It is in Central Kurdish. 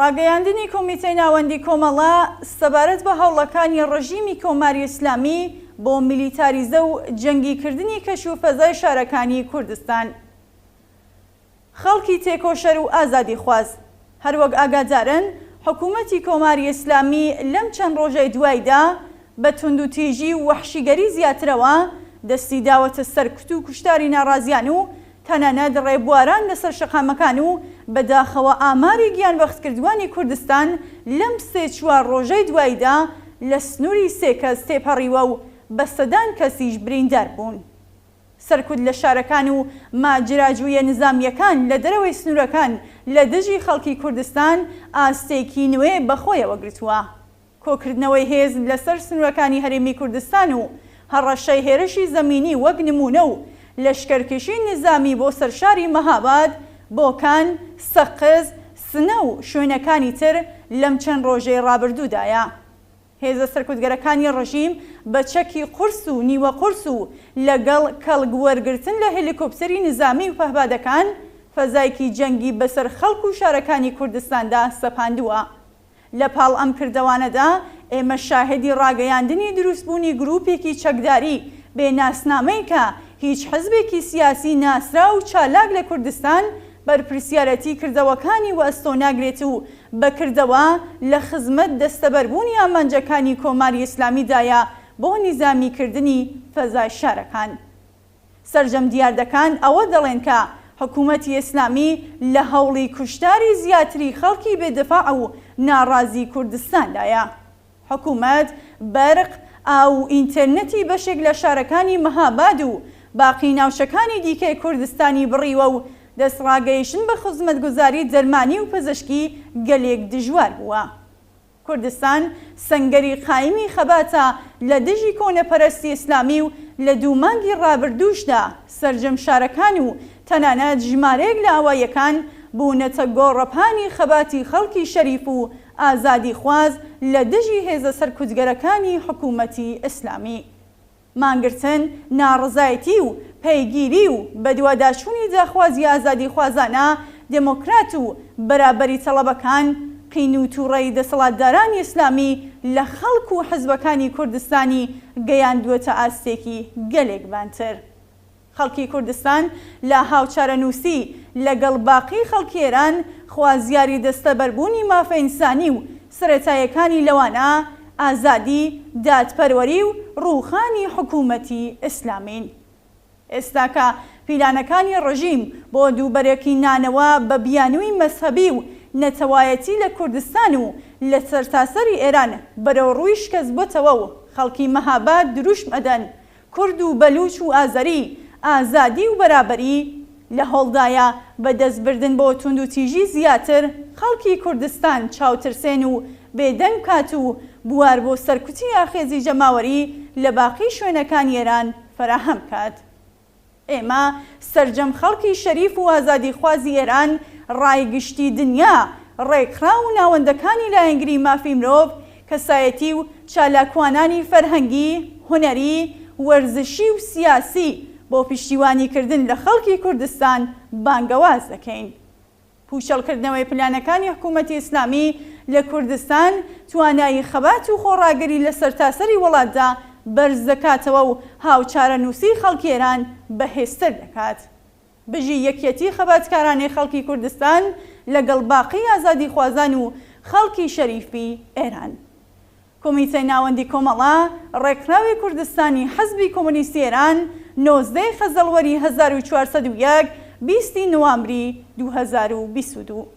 ڕاگەیاندنی کۆمیتەی ناوەندی کۆمەڵە سەبارەت بە هەوڵەکانی ڕژیمی کۆماری ئیسلامی بۆ میلیتاریزە و جەنگی کردنی کەش و فەزای شارەکانی کوردستان. خەڵکی تێکۆشەر و ئازادیخواز هەروەک ئاگادارن حکوومەتی کۆماری ئیسلامی لەم چەند ڕۆژەی دوایدا بە توندوتیژی و وەحشیگەری زیاترەوە دەستی داوەتە سەرکوت و کوشتاری ناڕازیان و تەنانەت ڕێبواران لەسەر شەقامەکان و بە داخەوە ئاماری گیانبەختکردوانی کوردستان لەم سێ چوار ڕۆژەی دواییدا لە سنووری سێ کەس تێپەڕیوە و بە سەدان کەسیش بریندار بوون. سەرکوت لە شارەکان و ماجراجوویە نزامییەکان لە دەرەوەی سنوورەکان لە دژی خەڵکی کوردستان ئاستێکی نوێ بە خۆیەوە گرتووە. کۆکردنەوەی هێز لەسەر سنوورەکانی هەرێمی کوردستان و هەڕەشەی هێرشی زەمینی وەک نموونە و لەشکەرکێشی نیزامی بۆ سەر شاری مەهاباد، بۆکان، سەقز، سنە و شوێنەکانی تر لەم چەند ڕۆژەی ڕابردوودایە. هێزە سەرکوتگەرەکانی ڕژیم بە چەکی قورس و نیوە قورس و لەگەڵ کەڵک وەرگرتن لە هێلیکۆپتەری نیزامی و پەهبادەکان فەزایکی جەنگی بەسەر خەڵک و شارەکانی کوردستاندا سەپاندووە. لە پاڵ ئەم کردەوانەدا ئێمە شاهێدی ڕاگەیاندنی دروستبوونی گرووپێکی چەکداری بێ ناسنامەین کە هیچ حزبێکی سیاسی ناسراو و چالاک لە کوردستان بەرپرسیارەتی کردەوەکانی وەئەستۆ ناگرێت و بە کردەوە لە خزمەت دەستەبەربوونی ئامانجەکانی کۆماری ئیسلامیدایە بۆ نیزامیکردنی فەزای شارەکان. سەرجەم دیاردەکان ئەوە دەڵێن کە حکوومەتی ئیسلامی لە هەوڵی کوشتاری زیاتری خەڵکی بێ دفاع و ناڕازی کوردستاندایە. حکوومەت بەرق، ئاو و ئینتێرنێتی بەشێک لە شارەکانی مەهاباد و باقی ناوچەکانی دیکەی کوردستانی بڕیوە و دەستڕاگەیشتن بە خزمەتگوزاری دەرمانی و پزشکی گەلێک دژوار بووە. کوردستان سەنگەری قایمی خەباتە لە دژی کۆنەپەرستی ئیسلامی و لە دوو مانگی ڕابردووشدا سەرجەم شارەکان و تەنانەت ژمارەیەک لە ئاواییەکان بوونەتە گۆڕەپانی خەباتی خەڵکی شەریف و ئازادیخواز لە دژی هێزە سەرکوتگەرەکانی حکوومەتی ئیسلامی. مانگرتن، ناڕەزایەتی و پەیگیری و بەدواداچوونی داخوازی ئازادیخوازانە، دێمۆکرات و بەرابەری تەڵەبەکان، قین و تووڕەیی دەسەڵاتدارانی ئیسلامی لە خەڵک و حزبەکانی کوردستانی گەیاندووەتە ئاستێکی گەلێک بانتر. خەڵکی کوردستان لە هاوچارەنووسی لەگەڵ باقی خەڵکی ئێران خوازیاری دەستەبەربوونی مافە ئینسانی و سەرەتایەکانی لەوانە ئازادی، دادپەروەری و ڕووخانی حکوومەتی ئیسلامین. ئێستاکە پیلانەکانی ڕژیم بۆ دووبەرەکی نانەوە بە بیانووی مەزهەبی و نەتەوایەتی لە کوردستان و لە سەرتاسەری ئێران بەرەوڕووی شکەست بۆتەوە و خەڵکی مەهاباد دروشم ئەدەن کورد و بەلوچ و ئازەری، ئازادی و بەرابەری، لە هەوڵدایە بە دەستبردن بۆ توندوتیژی زیاتر خەڵکی کوردستان چاوترسێن و بێدەنگ بکات و بوار بۆ سەرکوتی ئاخێزی جەماوەری لە باقی شوێنەکانی ئێران فەراهەم بکات. ئێمە سەرجەم خەڵکی شەریف و ئازادیخوازی ئێران، ڕای گشتی دنیا، ڕێکخراو و ناوەندەکانی لایەنگری مافی مرۆڤ، کەسایەتی و چالاکوانانی فەرهەنگی، هونەری، وەرزشی و سیاسی بۆ پشتیوانیکردن لە خەڵکی کوردستان بانگەواز دەکەین. پووچەڵکردنەوەی پلانەکانی حکوومەتی ئیسلامی لە کوردستان توانایی خەبات و خۆڕاگری لە سەرتاسەری وڵاتدا بەرز دەکاتەوە و هاوچارەنووسی خەڵکی ئێران بەهێزتر دەکات. بژی یەکیەتی خەباتکارانەی خەڵکی کوردستان لەگەڵ باقی ئازادیخوازان و خەڵکی شەریفی ئێران. کۆمیتەی ناوەندی کۆمەڵە، ڕێکخراوی کوردستانی حزبی کۆمۆنیستی ئێران، 19 ی خەزەڵوەری 1401، 20 ی نوامبری 2022.